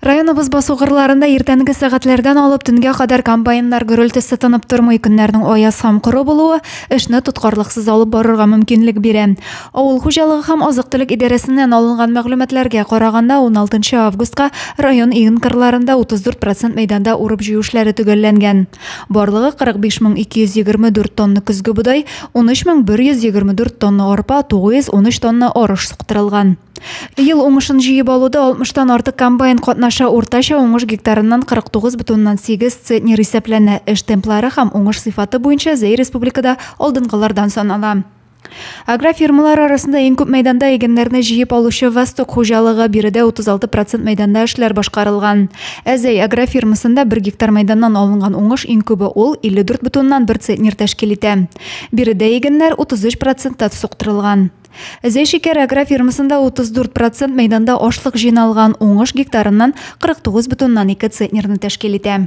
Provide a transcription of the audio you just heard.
Районыбыз басу-кырларында иртәнге сәгатьләрдән алып төнгә кадәр комбайннар гөрелтесе тынып тормый. Көннәрнең аяз һәм коры булуы эшне тоткарлыксыз алып барырга мөмкинлек бирә. Авыл хуҗалыгы һәм азык-төлек идарәсеннән алынган мәгълүматларга караганда, 16 августка район иген кырларында 34 процент мәйданда урып-җыю эшләре төгәлләнгән. Барлыгы 45224 тонна көзге бодай, 13124 тонна арпа, 913 тонна арыш суктырылган. Ел уңышын җыеп алуда 60-тан артык комбайн катнаша. Уртача уңыш гектарыннан 49,8 центнер исәпләнә. Эш темплары һәм уңыш сыйфаты буенча Зәй республикада алдынгылардан санала. Агрофирмалар арасында иң күп мәйданда игеннәрне җыеп алучы Восток хуҗалыгы, биредә 36 процент мәйданда эшләр башкарылган. Ә Зәй агрофирмасында бер гектар мәйданнан алынган уңыш иң күбе, ул 54,1 центнер тәшкил итә. Биредә игеннәр 33 процентта суктырылган. Зәй шикәр агрофирмасында 34 процент мәйданда ашлык җыйналган, уңыш гектарыннан 49,2 центнерны тәшкил итә.